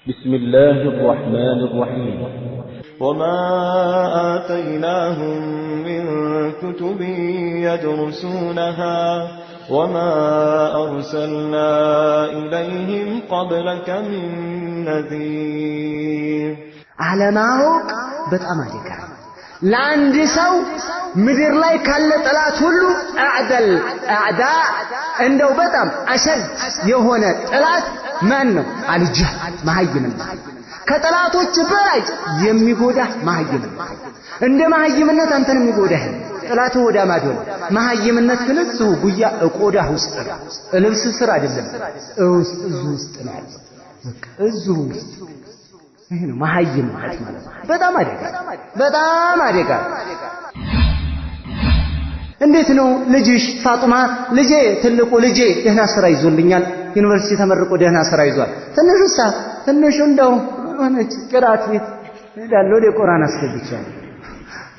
بسم الله الرحمن الرحيم. وما آتيناهم من كتب يدرسونها وما أرسلنا إليهم قبلك من نذير። አለማወቅ በጣም አደጋ ነው። ለአንድ ሰው ምድር ላይ ካለ ጠላት ሁሉ أعدى الأعداء እንደው በጣም أشد የሆነ ጠላት ማን ነው? الجهل መሀይምነት። ከጠላቶች በላይ የሚጎዳ መሀይምነት። እንደ መሀይምነት አንተን የሚጎዳህ ጠላት ወዳ ማዶ ነው። መሀይምነት ግን እዚሁ ጉያ እቆዳህ ውስጥ ነው። ልብስ ስር አይደለም፣ ውስጥ እዚሁ ውስጥ ነው ያለው። በቃ እዚሁ ውስጥ ይሄ ነው መሀይምነት ማለት ነው። በጣም አደጋ፣ በጣም አደጋ። እንዴት ነው ልጅሽ ፋጡማ? ልጄ ትልቁ ልጄ ደህና ስራ ይዞልኛል፣ ዩኒቨርሲቲ ተመርቆ ደህና ስራ ይዟል። ትንሹሳ? ትንሹ እንደው ሆነች ቅራት ቤት እሄዳለሁ፣ ወደ ቁርአን አስገብቻለሁ።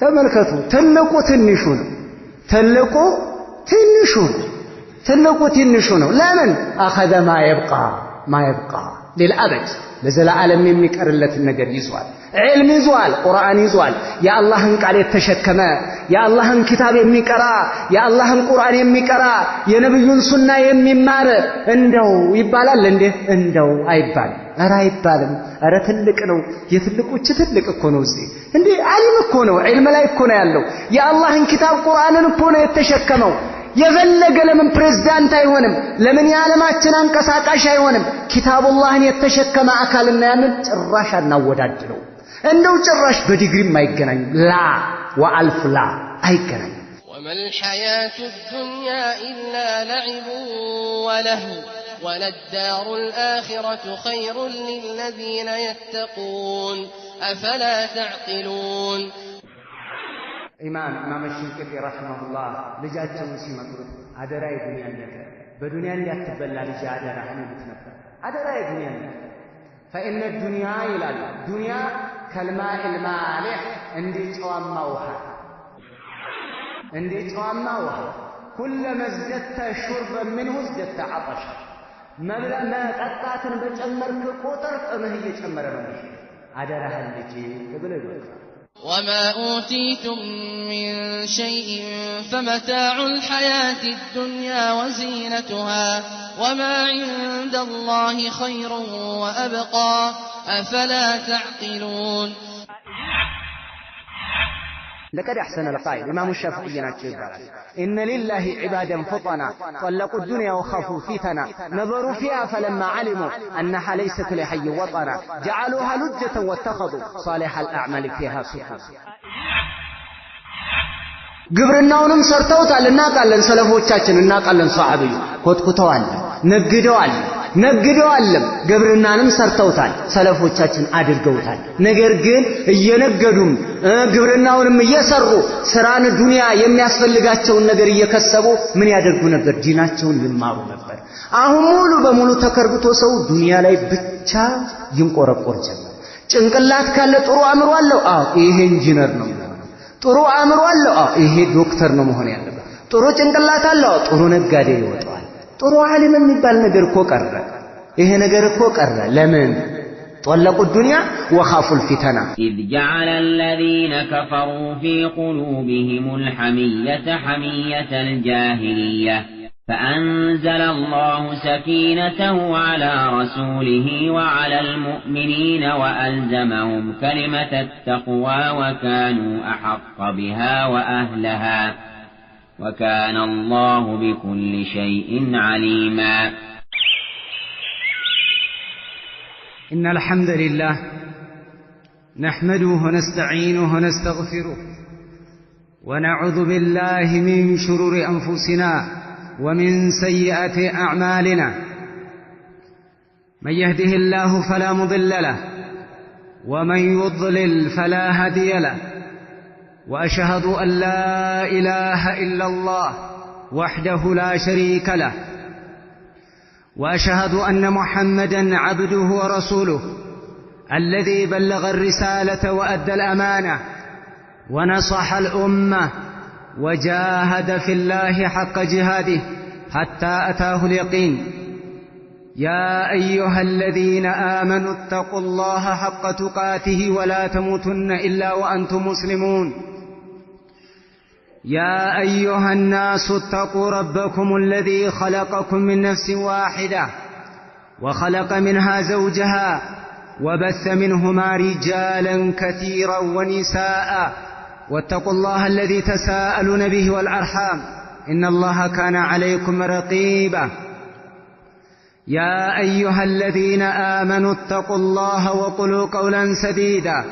ተመልከቱ፣ ትልቁ ትንሹ ነው። ትልቁ ትንሹ ነው። ትልቁ ትንሹ ነው። ለምን? أخذ ما يبقى ما يبقى للأبد ለዘላለም የሚቀርለትን ነገር ይዟል። ዕልም ይዟል፣ ቁርአን ይዟል። የአላህን ቃል የተሸከመ፣ የአላህን ኪታብ የሚቀራ፣ የአላህን ቁርአን የሚቀራ፣ የነብዩን ሱና የሚማር እንደው ይባላል እንዴ? እንደው አይባልም። ኧረ አይባልም። ኧረ ትልቅ ነው። የትልቆች ትልቅ እኮ ነው። እዚህ እንዴ ዓሊም እኮ ነው። ዕልም ላይ እኮ ነው ያለው። የአላህን ኪታብ ቁርአንን እኮ ነው የተሸከመው። የፈለገ ለምን ፕሬዝዳንት አይሆንም? ለምን የዓለማችን አንቀሳቃሽ አይሆንም? ኪታቡላህን የተሸከመ አካልና ያንን ጭራሽ አናወዳድረው። እንደው ጭራሽ በዲግሪም አይገናኝም። لا وألف لا አይገናኝም። وما الحياة الدنيا إلا لعب ولهو وللدار الآخرة خير للذين يتقون أفلا تعقلون። ኢማም ሽንቅጢ رحمه الله ልጃቸውን ሲመክሩት አደራ የዱንያን ነገር በዱንያ እንዳትበላ ልጅ አደራ ይሉት ነበር። አደራ የዱንያን ነገር فإن الدنيا ይላሉ፣ ዱንያ كالماء المالح እንደ ጨዋማ ውሃ፣ እንደ ጨዋማ ውሃ كلما ازددت شربا منه ازددت عطشا መጠጣትን በጨመርክ ቁጥር ጥምህ እየጨመረ ነው። አደራህን ልጄ ብለው ይመክራሉ። وما أوتيتم من شيء فمتاع الحياة الدنيا وزينتها وما عند الله خير وأبقى أفلا تعقلون። لقد أحسن القائل ኢማሙ ሻፊዒ ናቸው ይባላል። إن لله عبادا فطنا طلقوا الدنيا وخافوا فتنا نظروا فيها فلما علموا أنها ليست لحي وطنا جعلوها لجة واتخذوا صالح الأعمال فيها سفنا። ግብርናውንም ሰርተውታል፣ እናውቃለን። ሰለፎቻችን እናውቃለን። ሰሃቢዩ ኮትኩተዋል፣ ነግደዋል፣ ነግደዋልም ግብርናንም ሰርተውታል፣ ሰለፎቻችን አድርገውታል። ነገር ግን እየነገዱም ግብርናውንም እየሰሩ ስራን ዱንያ የሚያስፈልጋቸውን ነገር እየከሰቡ ምን ያደርጉ ነበር? ዲናቸውን ይማሩ ነበር። አሁን ሙሉ በሙሉ ተከርብቶ ሰው ዱንያ ላይ ብቻ ይንቆረቆር ጀመር። ጭንቅላት ካለ ጥሩ አእምሮ አለው፣ አዎ ይሄ ኢንጂነር ነው የሚሆነው። ጥሩ አእምሮ አለው፣ አዎ ይሄ ዶክተር ነው መሆን ያለበት። ጥሩ ጭንቅላት አለው፣ አዎ ጥሩ ነጋዴ ይወጣዋል። ጥሩ ዓሊም የሚባል ነገር እኮ ቀረ። ይሄ ነገር እኮ ቀረ። ለምን? طلقوا الدنيا وخافوا الفتنة። إذ جعل الذين كفروا في قلوبهم الحمية حمية الجاهلية فأنزل الله سكينته على رسوله وعلى المؤمنين وألزمهم كلمة التقوى وكانوا أحق بها وأهلها وكان الله بكل شيء عليما። إن الحمد لله نحمده ونستعينه ونستغفره ونعوذ بالله من شرور أنفسنا ومن سيئات أعمالنا، من يهده الله فلا مضل له ومن يضلل فلا هادي له، وأشهد أن لا إله إلا الله وحده لا شريك له، وأشهد أن محمدا عبده ورسوله الذي بلغ الرسالة وأدى الأمانة ونصح الأمة وجاهد في الله حق جهاده حتى أتاه اليقين. يا أيها الذين آمنوا اتقوا الله حق تقاته ولا تموتن إلا وأنتم مسلمون. يا أيها الناس اتقوا ربكم الذي خلقكم من نفس واحدة وخلق منها زوجها وبث منهما رجالا كثيرا ونساء، واتقوا الله الذي تساءلون به والأرحام إن الله كان عليكم رقيبا. يا أيها الذين آمنوا اتقوا الله وقولوا قولا سديدا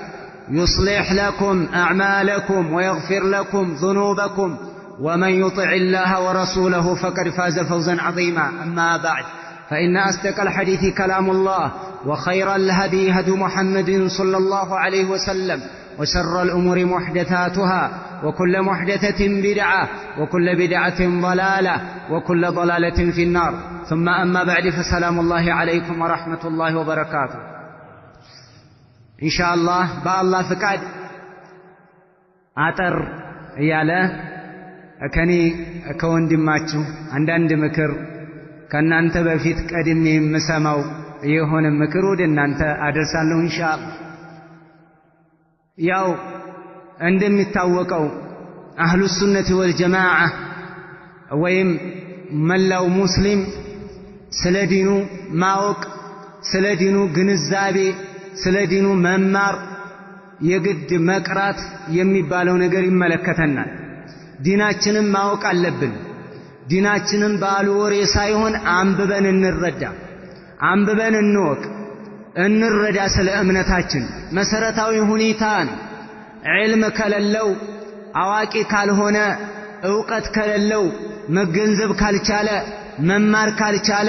يصلح لكم أعمالكم ويغفر لكم ذنوبكم، ومن يطع الله ورسوله فقد فاز فوزا عظيما. أما بعد، فإن أصدق الحديث كلام الله، وخير الهدي هدي محمد صلى الله عليه وسلم، وشر الأمور محدثاتها، وكل محدثة بدعة، وكل بدعة ضلالة، وكل ضلالة في النار. ثم أما بعد، فسلام الله عليكم ورحمة الله وبركاته. إن شاء الله በአላህ ፍቃድ አጠር እያለ ከኔ ከወንድማችሁ አንዳንድ ምክር ከእናንተ በፊት ቀድሜ የምሰማው የሆነ ምክር ወደ እናንተ አደርሳለሁ ኢንሻአላህ። ያው እንደሚታወቀው አህሉ ሱነት ወልጀማዓ ወይም መላው ሙስሊም ስለ ዲኑ ማወቅ፣ ስለ ዲኑ ግንዛቤ፣ ስለ ዲኑ መማር፣ የግድ መቅራት የሚባለው ነገር ይመለከተናል። ዲናችንን ማወቅ አለብን። ዲናችንን ባሉ ወሬ ሳይሆን አንብበን እንረዳ፣ አንብበን እንወቅ፣ እንረዳ። ስለ እምነታችን መሰረታዊ ሁኔታ ነው። ዒልም ከሌለው፣ አዋቂ ካልሆነ፣ እውቀት ከሌለው፣ መገንዘብ ካልቻለ፣ መማር ካልቻለ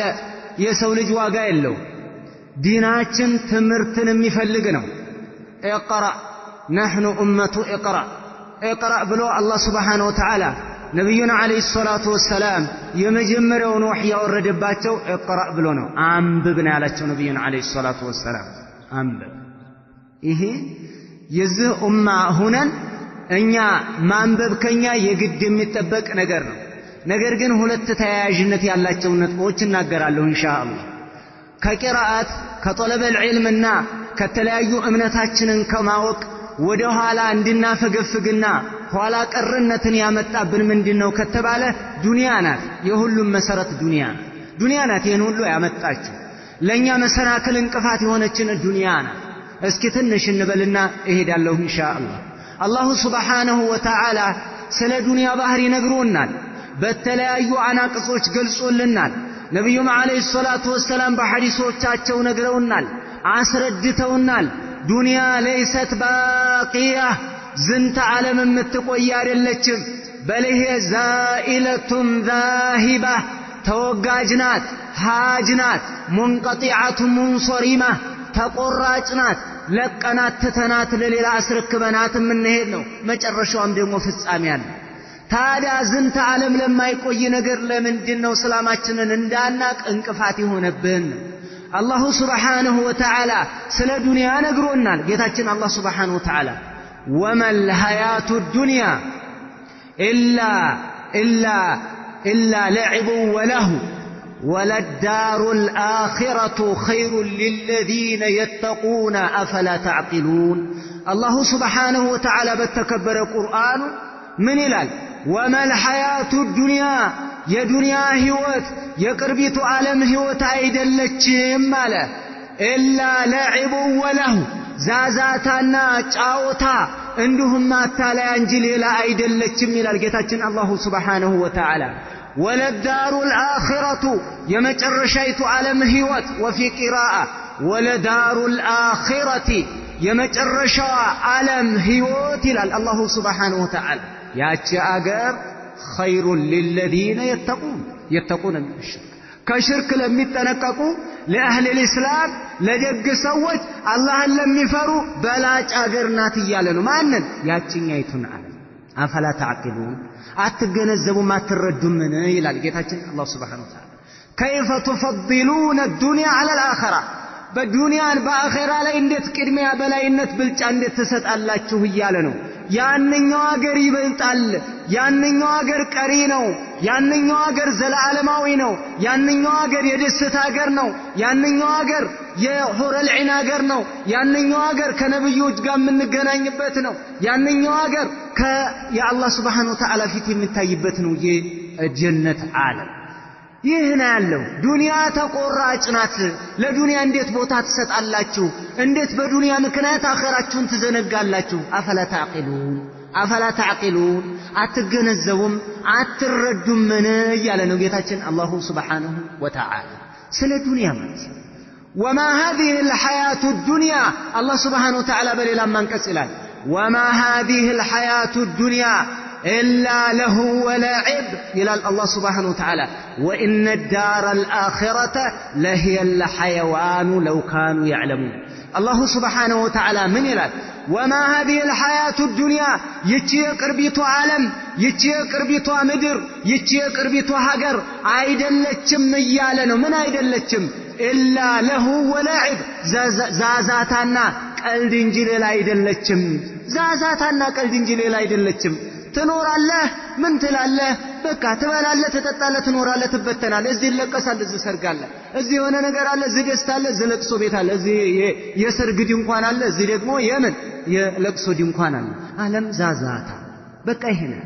የሰው ልጅ ዋጋ የለው። ዲናችን ትምህርትን የሚፈልግ ነው። اقرأ نحن أمة اقرأ اقرأ ብሎ አላህ سبحانه وتعالى ነቢዩን عليه الصلاة والسلام የመጀመሪያውን ወሕይ ያወረደባቸው اقرأ ብሎ ነው። አንብብ ነው ያላቸው ነቢዩን عليه الصلاة والسلام፣ አንብብ። ይሄ የዚህ ኡማ ሁነን እኛ ማንበብ ከኛ የግድ የሚጠበቅ ነገር ነው። ነገር ግን ሁለት ተያያዥነት ያላቸውን ነጥቦች እናገራለሁ ኢንሻአላህ። ከቂራአት ከጠለበል ዒልምና ከተለያዩ እምነታችንን ከማወቅ ወደ ኋላ እንድናፈገፍግና ኋላ ቀርነትን ያመጣብን ምንድነው ከተባለ ዱንያ ናት። የሁሉም መሰረት ዱንያ ናት። ዱንያ ናት ይህን ሁሉ ያመጣችው። ለኛ መሰናክል እንቅፋት የሆነችን ዱንያ ናት። እስኪ ትንሽ እንበልና እሄዳለሁ ኢንሻአላህ። አላሁ ሱብሓነሁ ወተዓላ ስለ ዱንያ ባህሪ ነግሮናል። በተለያዩ አናቅጾች ገልጾልናል። ነቢዩም ዓለይሂ ሰላቱ ወሰላም በሐዲሶቻቸው ነግረውናል፣ አስረድተውናል። ዱንያ ለይሰት ባቂያ፣ ዝንተ ዓለም የምትቆይ አይደለችም። በልሄ ዛኢለቱን ዛሂባ፣ ተወጋጅ ናት፣ ሃጅ ናት፣ ሙንቀጢዓቱን ሙንሶሪማ፣ ተቆራጭ ናት። ለቀናት ትተናት ለሌላ አስረክበናት የምንሄድ ነው። መጨረሻዋም ደግሞ ፍጻሜ አለ። ታዲያ ዝንተ ዓለም ለማይቆይ ነገር ለምንድን ነው እስላማችንን እንዳናቅ እንቅፋት የሆነብን? አላሁ ሱብሓነሁ ወተዓላ ስለ ዱንያ ነግሮናል። ጌታችን አላህ ሱብሓነሁ ወተዓላ ወመል ሀያቱ ዱንያ ኢላ ኢላ ኢላ ለዕቡ ወለሁ ወለዳሩ ልአኺረቱ ኸይሩን ሊለዚነ የተቁነ አፈላ ተዕቂሉን። አላሁ ሱብሓነሁ ወተዓላ በተከበረ ቁርአኑ ምን ይላል? ወመል ሐያቱ ዱንያ፣ የዱንያ ህይወት የቅርቢቱ ዓለም ህይወት አይደለችም አለ። ኢላ ለዕቡ ወለሁ፣ ዛዛታና ጫወታ እንዲሁም ማታለያ እንጂ ሌላ አይደለችም ይላል ጌታችን አላሁ ሱብሓነሁ ወተዓላ። ወለዳሩ ልአኺረቱ፣ የመጨረሻይቱ ዓለም ህይወት፣ ወፊ ቂራአ ወለዳሩ ልአኺረቲ፣ የመጨረሻዋ ዓለም ህይወት ይላል አላሁ ሱብሓነሁ ወተዓላ። ያቺ አገር ኸይሩን ሊለዚነ የተቁን፣ የተቁን ሽርክ፣ ከሽርክ ለሚጠነቀቁ፣ ለአህል ልእስላም፣ ለደግ ሰዎች፣ አላህን ለሚፈሩ በላጭ አገር ናት እያለ ነው። ማንን? ያችኛይቱን ዓለም። አፈላ ተዕቂሉን፣ አትገነዘቡም አትረዱምን ይላል ጌታችን አላህ ሱብሓነሁ ወተዓላ። ከይፈ ቱፈዲሉነ ዱንያ ዐለል አኺራ፣ በዱንያን በአኼራ ላይ እንዴት ቅድሚያ በላይነት ብልጫ እንዴት ትሰጣላችሁ እያለ ነው። ያንኛው ሀገር ይበልጣል። ያንኛው ሀገር ቀሪ ነው። ያንኛው ሀገር ዘለዓለማዊ ነው። ያንኛው ሀገር የደስታ ሀገር ነው። ያንኛው ሀገር የሁረል ዒን ሀገር ነው። ያንኛው ሀገር ከነብዮች ጋር የምንገናኝበት ነው። ያንኛው ሀገር የአላህ ስብሓነሁ ወተዓላ ፊት የሚታይበት ነው የጀነት ዓለም። ይህ ነው ያለው። ዱንያ ተቆራጭ ናት። ለዱንያ እንዴት ቦታ ትሰጣላችሁ? እንዴት በዱንያ ምክንያት አኸራችሁን ትዘነጋላችሁ? አፈላ ተዕቂሉን አፈላ ተዕቂሉን አትገነዘቡም አትረዱምን እያለ ነው ጌታችን አላሁ ስብሓነሁ ወተዓላ ስለ ዱንያ ማለት። ወማ ሃዚሂ ልሐያቱ ዱንያ አላህ ስብሓነሁ ወተዓላ በሌላም አንቀጽ ይላል ወማ ሃዚሂ ልሐያቱ ዱንያ إلا له ولعب إلى الله سبحانه وتعالى وإن الدار الآخرة لهي الحيوان لو كانوا يعلمون. الله سبحانه وتعالى من إلى وما هذه الحياة الدنيا يتشي قربيتو عالم يتشي قربيتو مدر يتشي قربيتو هجر عيدلتشم يالنو من عيدلتشم إلا له ولعب زازاتنا ቀልድ እንጂ ሌላ አይደለችም። ዛዛታና ቀልድ እንጂ ሌላ አይደለችም። ትኖራለህ፣ ምን ትላለህ? በቃ ትበላለህ፣ ትጠጣለህ፣ ትኖራለህ፣ ትበተናለህ። እዚህ ይለቀሳል፣ እዚህ ሰርግ አለ፣ እዚህ የሆነ ነገር አለ፣ እዚህ ደስታ አለ፣ እዚህ ለቅሶ ቤት አለ፣ እዚህ የሰርግ ድንኳን አለ፣ እዚህ ደግሞ የምን የለቅሶ ድንኳን አለ። ዓለም ዛዛታ በቃ ይሄ ነው።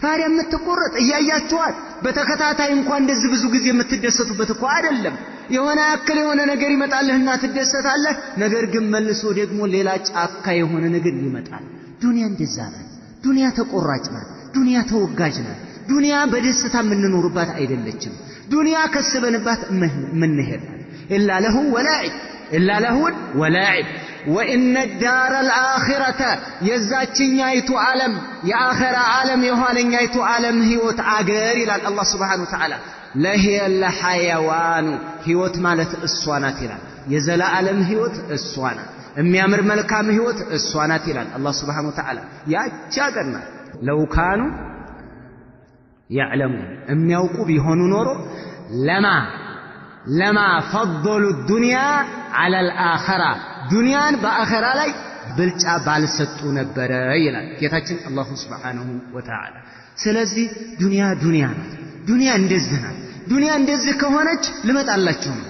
ታዲያ የምትቆረጥ እያያችኋት በተከታታይ እንኳን እንደዚህ ብዙ ጊዜ የምትደሰቱበት እኮ አይደለም። የሆነ ያክል የሆነ ነገር ይመጣልህና ትደሰታለህ። ነገር ግን መልሶ ደግሞ ሌላ ጫካ የሆነ ነገር ይመጣል። ዱንያ እንደዛ ናት። ዱንያ ተቆራጭ ናት። ዱንያ ተወጋጅ ናት። ዱንያ በደስታ የምንኖርባት አይደለችም። ዱንያ ከስበንባት የምንሄድ ናት። ኢላ ለሁ ወላዒብ ኢላ ለሁን ወላዒብ ወኢነ ዳረ አልአኺረተ የዛችኛይቱ ዓለም የአኸራ ዓለም የኋለኛይቱ ዓለም ህይወት አገር ይላል አላህ ስብሓነሁ ወተዓላ ለሂየ ለሐያዋኑ ህይወት ማለት እሷ ናት ይላል። የዘላለም ህይወት እሷ ናት። የሚያምር መልካም ህይወት እሷ ናት ይላል አላህ ስብሓነሁ ወተዓላ። ያቺ አገር ናት። ለው ካኑ ያዕለሙን የሚያውቁ ቢሆኑ ኖሮ ለማ ፈضሉ ዱንያ ዐለ አልአኸራ ዱንያን በአኸራ ላይ ብልጫ ባልሰጡ ነበረ ይላል ጌታችን አላሁ ስብሓነሁ ወተዓላ። ስለዚህ ዱንያ ዱንያ ናት። ዱንያ እንደዚህ ናት። ዱንያ እንደዚህ ከሆነች ልመጣላችሁ ነው።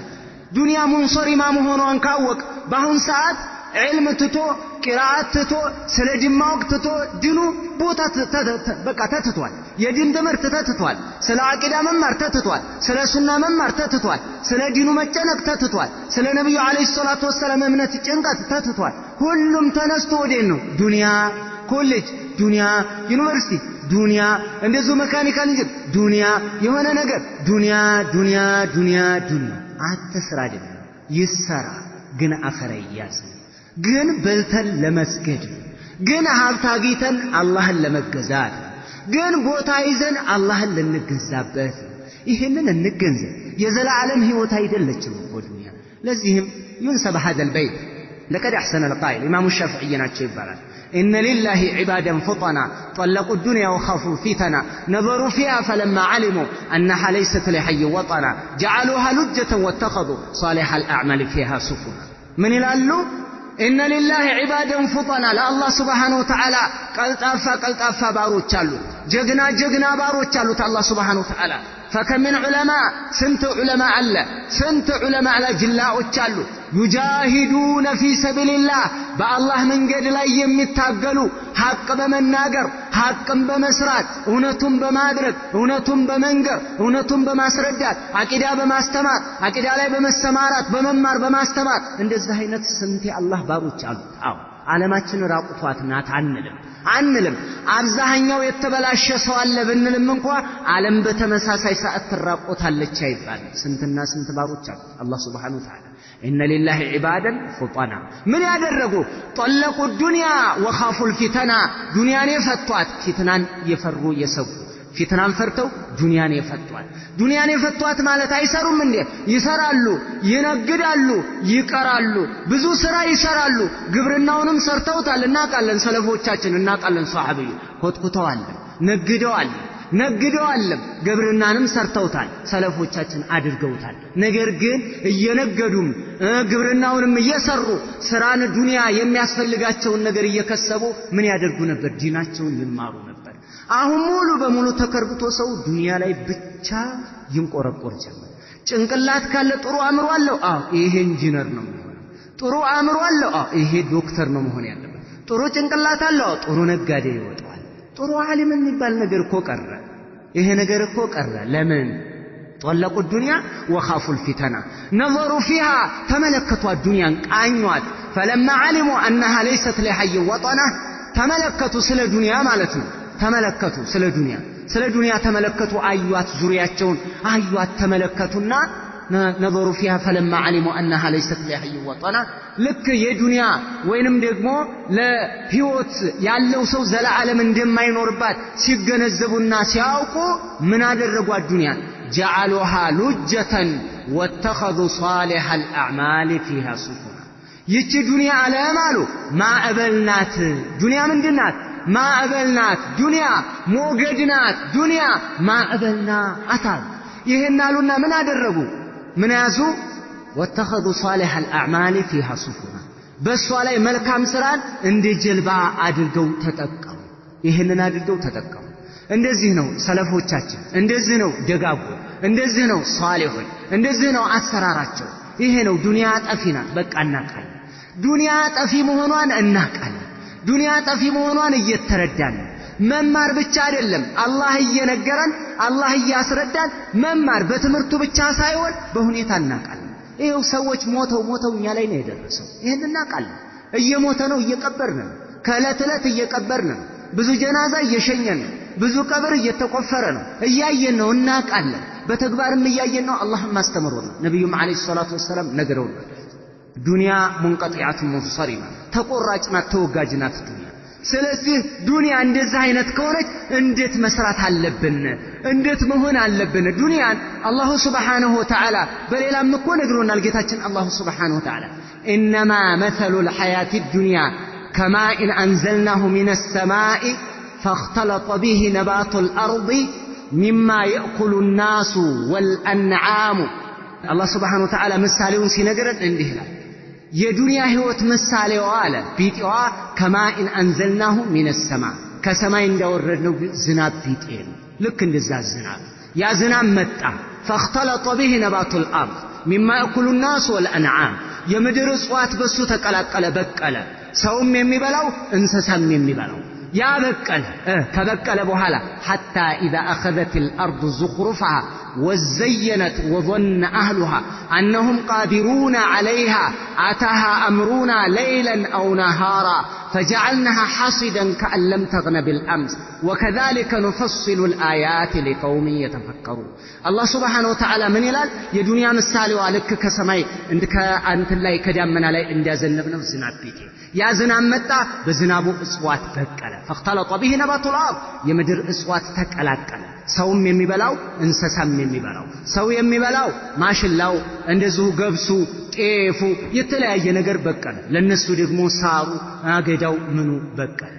ዱንያ ሙንሰሪማ መሆኗን ካወቅ በአሁን ሰዓት ዒልም ትቶ ቂራአት ትቶ ስለ ዲን ማወቅ ትቶ ዲኑ ቦታ በቃ ተትቷል። የዲን ትምህርት ተትቷል። ስለ አቂዳ መማር ተትቷል። ስለ ሱና መማር ተትቷል። ስለ ዲኑ መጨነቅ ተትቷል። ስለ ነብዩ አለይሂ ሰላቱ ወሰላም እምነት ጭንቀት ተትቷል። ሁሉም ተነስቶ ወዴት ነው? ዱንያ ኮሌጅ፣ ዱንያ ዩኒቨርሲቲ፣ ዱንያ እንደዚሁ mechanical engineer፣ ዱንያ የሆነ ነገር ዱንያ ዱንያ ዱንያ ዱንያ። አትስራ አይደለም ይሰራ፣ ግን አኸራ ይያዝ። ግን በልተን ለመስገድ፣ ግን ሀብት አግኝተን አላህን ለመገዛት፣ ግን ቦታ ይዘን አላህን ልንገዛበት። ይህንን እንገንዘብ። የዘላለም ህይወት አይደለችም እኮ ዱንያ። ለዚህም ينسب هذا البيت لقد أحسن القائل إمام الشافعي ናቸው ይባላል። إن لله عبادا فطنا طلقوا الدنيا وخافوا فتنا نظروا فيها فلما علموا أنها ليست لحي وطنا جعلوها لجة واتخذوا صالح الأعمال فيها سفنا. من ይላሉ? إن لله عبادا فطنا ለአላህ ስብሓነሁ ወተዓላ ቀልጣፋ ቀልጣፋ ባሮች አሉት። ጀግና ጀግና ባሮች አሉት አላህ ስብሓነሁ ወተዓላ። فكم من علماء ስንት ዑለማ አለ፣ ስንት ዑለማ ጅላዎች አሉ። يجاهدون في سبيل الله በአላህ መንገድ ላይ የሚታገሉ ሐቅ በመናገር ሐቅን በመስራት እውነቱን በማድረግ እውነቱን በመንገር እውነቱን በማስረዳት አቂዳ በማስተማር አቂዳ ላይ በመሰማራት በመማር በማስተማር እንደዚህ አይነት ስንት የአላህ ባሮች አሉ። አዎ ዓለማችን ራቁቷት ናት አንልም። አብዛኛው የተበላሸ ሰው አለ ብንልም እንኳ ዓለም በተመሳሳይ ሰዓት ትራቆታለች አይባልም። ስንትና ስንት ባሮች አሉ አላህ ስብሓነሁ ወተዓላ። إن لله عبادا فطنا ምን ያደረጉ? طلقوا الدنيا وخافوا الفتنا ዱንያን የፈቷት ፊትናን የፈሩ የሰጉ ፊትናን ፈርተው ዱንያን የፈቷት። ዱንያን የፈቷት ማለት አይሰሩም እንዴ? ይሰራሉ፣ ይነግዳሉ፣ ይቀራሉ፣ ብዙ ስራ ይሰራሉ። ግብርናውንም ሰርተውታል፣ እናውቃለን። ሰለፎቻችን እናውቃለን። ሰሃቢዩ ኮትኩተዋል፣ ነግደዋል። ነግደዋልም፣ ግብርናንም ሰርተውታል፣ ሰለፎቻችን አድርገውታል። ነገር ግን እየነገዱም ግብርናውንም እየሰሩ ስራን ዱንያ የሚያስፈልጋቸውን ነገር እየከሰቡ ምን ያደርጉ ነበር? ዲናቸውን ይማሩ ነበር። አሁን ሙሉ በሙሉ ተከርብቶ ሰው ዱንያ ላይ ብቻ ይንቆረቆር ጀመር። ጭንቅላት ካለ ጥሩ አእምሮ አለው፣ አዎ ይሄ ኢንጂነር ነው የሚሆነው። ጥሩ አእምሮ አለው፣ አዎ ይሄ ዶክተር ነው መሆን ያለበት። ጥሩ ጭንቅላት አለው፣ ጥሩ ነጋዴ ይወጣዋል። ጥሩ ዓሊም የሚባል ነገር እኮ ቀረ። ይሄ ነገር እኮ ቀረ። ለምን? ጠለቁ ዱንያ ወኻፉ الفتنة نظروا فيها ተመለከቷት፣ ዱንያን ቃኟት። فلما علموا أنها ليست لحي وطنه ተመለከቱ፣ ስለ ዱንያ ማለት ነው። ተመለከቱ ስለ ዱንያ፣ ስለ ዱንያ ተመለከቱ፣ አዩዋት፣ ዙሪያቸውን አዩዋት፣ ተመለከቱና نظروا فيها فلما علموا أنها ليست لحي وطنه ልክ የዱንያ ወይንም ደግሞ ለህይወት ያለው ሰው ዘላለም እንደማይኖርባት ሲገነዘቡና ሲያውቁ ምን አደረጓት? ዱንያን جعلوها لجة واتخذوا صالح الأعمال فيها سفنا። ይቺ ዱንያ ዓለም አሉ ማዕበል ናት። ዱንያ ምንድን ናት? ማዕበል ናት። ዱንያ ሞገድ ናት። ዱንያ ማዕበል ናት አሉ። ይህን አሉና ምን አደረጉ? ምን ያዙ? واتخذوا صالح الأعمال فيها سفنا በእሷ ላይ መልካም ስራን እንደ ጀልባ አድርገው ተጠቀሙ። ይህንን አድርገው ተጠቀሙ። እንደዚህ ነው ሰለፎቻችን፣ እንደዚህ ነው ደጋጎ፣ እንደዚህ ነው ሷሊሆች፣ እንደዚህ ነው አሰራራቸው። ይሄ ነው ዱንያ ጠፊ ናት። በቃ እናውቃለን። ዱንያ ጠፊ መሆኗን እናውቃለን። ዱንያ ጠፊ መሆኗን እየተረዳን ነው። መማር ብቻ አይደለም፣ አላህ እየነገረን አላህ እያስረዳን መማር በትምህርቱ ብቻ ሳይሆን በሁኔታ እናውቃለን። ይኸው ሰዎች ሞተው ሞተው እኛ ላይ ነው የደረሰው። ይህን እናውቃለን። እየሞተ ነው፣ እየቀበርን ነው። ከዕለት ዕለት እየቀበርን ነው። ብዙ ጀናዛ እየሸኘን ነው። ብዙ ቀብር እየተቆፈረ ነው። እያየን ነው፣ እናውቃለን። በተግባርም እያየን ነው። አላህም አስተምሮናል። ነቢዩም ዓለይሂ ሰላቱ ወሰላም ነግረውናል። ዱንያ ሙንቀጢዐቱን ሙንሰሪማ ተቆራጭ ናት፣ ተወጋጅ ናት ዱንያ። ስለዚህ ዱንያ እንደዚህ አይነት ከሆነች እንዴት መስራት አለብን? እንዴት መሆን አለብን? ዱንያን አላሁ ስብሓነሁ ወተዓላ በሌላም እኮ ነግሮናል። ጌታችን አላሁ ስብሓነሁ ወተዓላ ኢነማ መሰሉ ልሐያቲ ዱንያ ከማኢን አንዘልናሁ ሚነ ሰማኢ فاختلط به نبات الأرض مما يأكل الناس والأنعام። አላህ ስብሓነሁ ወተዓላ ምሳሌውን ሲነግረን እንዲህ ይላል። የዱንያ ህይወት ምሳሌዋ አለ ቢጤዋ ከማኢን አንዘልናሁ ሚነ ሰማ ከሰማይ እንዳወረድነው ዝናብ ቢጤ ነው። ልክ እንደዛ ዝናብ ያ ዝናብ መጣ። فاختلط به نبات الأرض مما يأكل الناس والأنعام የምድር እጽዋት በሱ ተቀላቀለ፣ በቀለ። ሰውም የሚበላው እንስሳም የሚበላው ያ በቀለ። ከበቀለ በኋላ حتى إذا أخذت الأرض زخرفها وزينت وظن أهلها أنهم قادرون عليها أتاها أمرنا ليلا أو نهارا فجعلناها حصيدا كأن لم تغن بالأمس وكذلك نفصل الآيات لقوم يتفكرون። አላህ ስብሓነሁ ወተዓላ ምን ይላል? የዱንያ ምሳሌዋ ልክ ከሰማይ ከአንትን ላይ ከዳመና ላይ እንዳዘነብነው ዝናብ ቢጤ ያ ዝናብ መጣ፣ በዝናቡ እጽዋት በቀለ። فاختلط به نبات الأرض የምድር እጽዋት ተቀላቀለ። ሰውም የሚበላው እንስሳም የሚበላው ሰው የሚበላው ማሽላው፣ እንደዚሁ ገብሱ፣ ጤፉ የተለያየ ነገር በቀለ። ለነሱ ደግሞ ሳሩ፣ አገዳው፣ ምኑ በቀለ።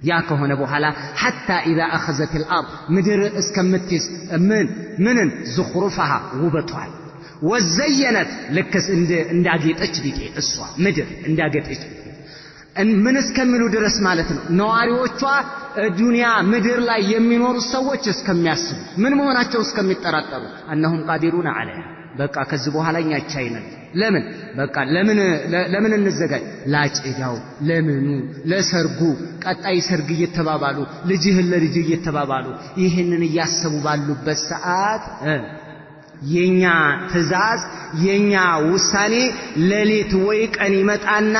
ያ ከሆነ በኋላ حتى إذا أخذت الأرض ምድር እስከምትይዝ ምን ምንን زخرفها ውበቷል وزينت ልክስ እንዳጌጠች ቢጤ እሷ ምድር እንዳጌጠች ቢጤ ምን እስከሚሉ ድረስ ማለት ነው። ነዋሪዎቿ ዱንያ ምድር ላይ የሚኖሩ ሰዎች እስከሚያስቡ ምን መሆናቸው እስከሚጠራጠሩ أنهم قادرون عليها በቃ ከዚህ በኋላ እኛ ቻይነን። ለምን በቃ ለምን እንዘጋጅ? ላጭዳው፣ ለምኑ፣ ለሰርጉ፣ ቀጣይ ሰርግ እየተባባሉ ልጅህን ለልጅ እየተባባሉ ይህንን እያሰቡ ባሉበት ሰዓት የኛ ትእዛዝ የኛ ውሳኔ ሌሊት ወይ ቀን ይመጣና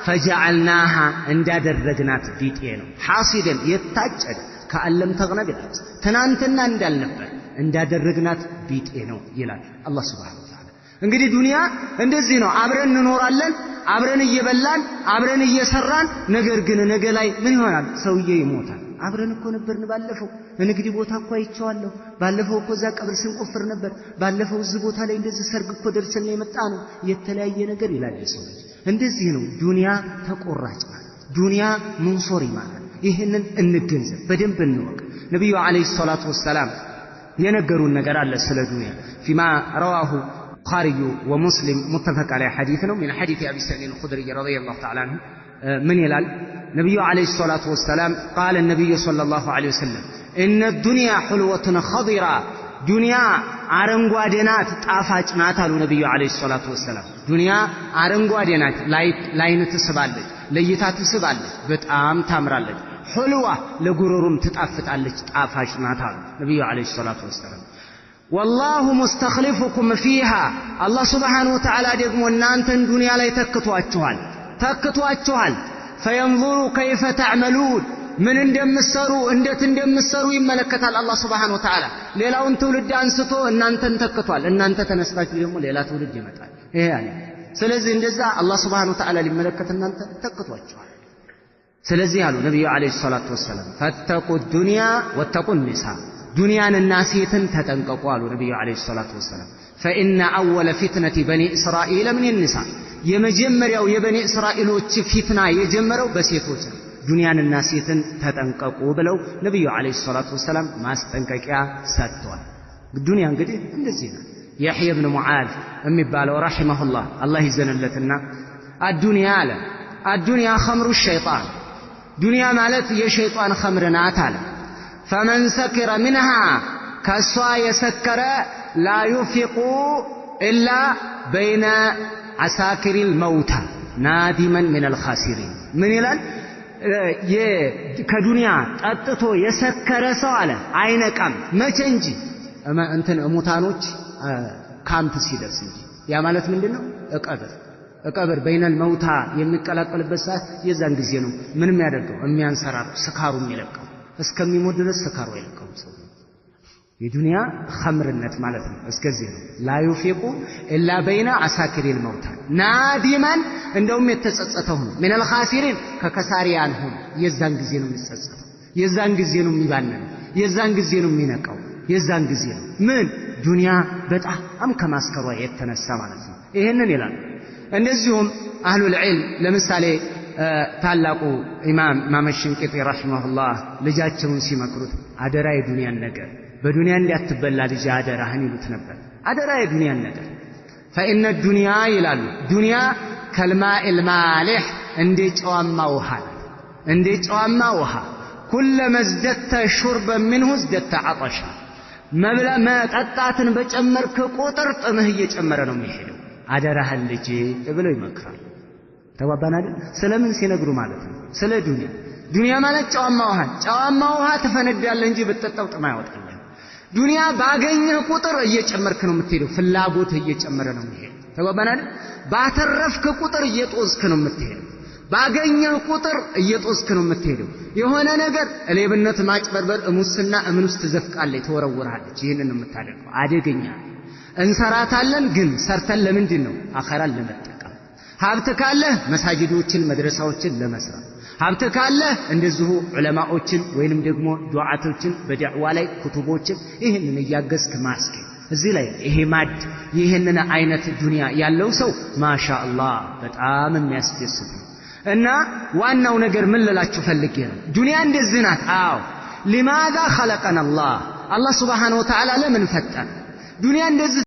فجعلناها እንዳደረግናት ቢጤ ነው። حصيدا የታጨደ كأن لم تغن بالأمس ትናንትና እንዳልነበር እንዳደረግናት ቢጤ ነው ይላል አላህ ስብሓነሁ ወተዓላ። እንግዲህ ዱንያ እንደዚህ ነው። አብረን እንኖራለን፣ አብረን እየበላን፣ አብረን እየሰራን፣ ነገር ግን ነገ ላይ ምን ይሆናል? ሰውዬ ይሞታል። አብረን እኮ ነበርን ባለፈው ንግድ ቦታ እኮ አይቼዋለሁ። ባለፈው እኮ እዛ ቀብር ስንቆፍር ነበር። ባለፈው እዚህ ቦታ ላይ እንደዚህ ሰርግ እኮ ደርሰን የመጣ ነው። የተለያየ ነገር ይላል የሰው ልጅ። እንደዚህ ነው ዱንያ ተቆራጭ ማለት፣ ዱንያ منصرمة ማለት። ይህንን እንገንዘብ፣ በደንብ እንወቅ። ነቢዩ عليه الصلاة والسلام የነገሩን ነገር አለ ስለ ዱንያ። فيما رواه البخاري ومسلم متفق عليه ሐዲስ ነው። من حديث أبي سعيد الخدري رضي الله تعالى عنه ምን ይላል ነቢዩ عليه الصلاة والسلام? قال النبي صلى الله عليه وسلم إن الدنيا حلوة خضرا ዱንያ አረንጓዴ ናት ጣፋጭ ናት አሉ ነቢዩ عليه الصلاة والسلام። ዱንያ አረንጓዴ ናት፣ ላይን ትስባለች፣ ለእይታ ትስባለች፣ በጣም ታምራለች። حلوة ለጉሮሮም ትጣፍጣለች፣ ጣፋጭ ናት አሉ ነቢዩ عليه الصلاة والسلام። والله مستخلفكم فيها አላህ سبحانه وتعالى ደግሞ እናንተን ዱንያ ላይ ተክቷችኋል። فينظر كيف تعملون ምን እንደምትሰሩ እንዴት እንደምትሰሩ ይመለከታል አላህ سبحانه وتعالى። ሌላውን ትውልድ አንስቶ እናንተን ተክቷል። እናንተ ተነስታችሁ ደግሞ ሌላ ትውልድ ይመጣል። ይሄ ያለ ስለዚህ እንደዛ አላህ سبحانه وتعالى ሊመለከት እናንተ ተክቷችኋል። ስለዚህ አሉ ነቢዩ عليه الصلاة والسلام فاتقوا الدنيا واتقوا النساء ዱንያንና ሴትን ተጠንቀቁ አሉ ነቢዩ عليه الصلاة والسلام። فإن أول فتنة بني إسرائيل من النساء የመጀመሪያው የበኒ እስራኤሎች ፊትና የጀመረው በሴቶች ነው። ዱንያንና ሴትን ተጠንቀቁ ብለው ነቢዩ عليه الصلاة والسلام ማስጠንቀቂያ ሰጥተዋል። ዱንያ እንግዲህ እንደዚህ ነው። የሕያ ብን ሙዓዝ የሚባለው رحمه الله አላህ ይዘንለትና الدنيا አለ الدنيا خمر الشيطان ዱንያ ማለት የሸይጣን ኸምር ናት አለ። فمن سكر منها ከእሷ የሰከረ لا يفيق إلا بين عساكر الموتى نادما من الخاسرين ምን ይላል? ከዱንያ ጠጥቶ የሰከረ ሰው አለ አይነቃም። መቼ እንጂ እንትን ሙታኖች ካምፕ ሲደርስ እንጂ። ያ ማለት ምንድን ነው? እቀብር بين الموتى የሚቀላቀልበት ሰዓት የዛን ጊዜ ነው። ምን የሚያደርገው የሚያንሰራሩ ስካሩ የሚለቀው እስከሚሞት ድረስ ስካሩ አይለቀውም ሰው። የዱንያ ኸምርነት ማለት ነው። እስከዚህ ነው። لا يفيق إلا بين عساكر الموتى نادما እንደውም የተጸጸተው ሆኖ من الخاسرين ከከሳሪያን ሆኖ የዛን ጊዜ ነው የሚጸጸተው። የዛን ጊዜ ነው የሚባነነው። የዛን ጊዜ ነው የሚነቃው። የዛን ጊዜ ነው ምን ዱንያ በጣም ከማስከሯ የተነሳ ማለት ነው። ይሄንን ይላል። እንደዚሁም أهل العلم ለምሳሌ ታላቁ ኢማም ኢማም ሽንቂጢ رحمه الله ልጃቸውን ሲመክሩት አደራ የዱንያን ነገር በዱንያ እንዳትበላ ልጅ አደራህን ይሉት ነበር። አደራ የዱንያን ነገር فإن الدنيا ይላሉ ዱንያ كالماء المالح እንደ ጨዋማ ውሃ እንደ ጨዋማ ውሃ كلما ازددت شربا منه ازددت عطشا መጠጣትን በጨመርክ ቁጥር ጥምህ እየጨመረ ነው የሚሄደው። አደራህን ልጄ ብለው ይመክራሉ። ተግባባን አይደል? ስለምን ሲነግሩ ማለት ነው? ስለ ዱንያ። ዱንያ ማለት ጨዋማ ውሃ፣ ጨዋማ ውሃ ትፈነዳለህ እንጂ ብትጠጣው ጥም አይወጣልህም። ዱንያ ባገኘህ ቁጥር እየጨመርክ ነው የምትሄደው። ፍላጎትህ እየጨመረ ነው የሚሄደው። ተግባባን አይደል? ባተረፍክ ቁጥር እየጦዝክ ነው የምትሄደው። ባገኘህ ቁጥር እየጦዝክ ነው የምትሄደው። የሆነ ነገር ሌብነት፣ ማጭበርበር፣ ሙስና እምን ውስጥ ትዘፍቃለች፣ ትወረውርሃለች። ይህንን ነው የምታደርገው። አደገኛ እንሰራታለን፣ ግን ሰርተን ለምንድን ነው? አኸራን ለመጠቀም። ሀብት ካለህ መሳጅዶችን፣ መድረሳዎችን ለመስራት፣ ሀብት ካለህ እንደዚሁ ዑለማዎችን ወይንም ደግሞ ዱዓቶችን በዳዕዋ ላይ ኩቱቦችን ይህንን እያገዝክ ማስኬድ። እዚህ ላይ ይሄ ማድ ይህንን አይነት ዱንያ ያለው ሰው ማሻአላህ በጣም የሚያስደስት ነው። እና ዋናው ነገር ምን ልላችሁ ፈልጌ ነው፣ ዱንያ እንደዚህ ናት። አዎ ሊማዛ ኸለቀን አላህ አላህ ሱብሓነሁ ወተዓላ ለምን ፈጠረ? ዱንያ እንደዚህ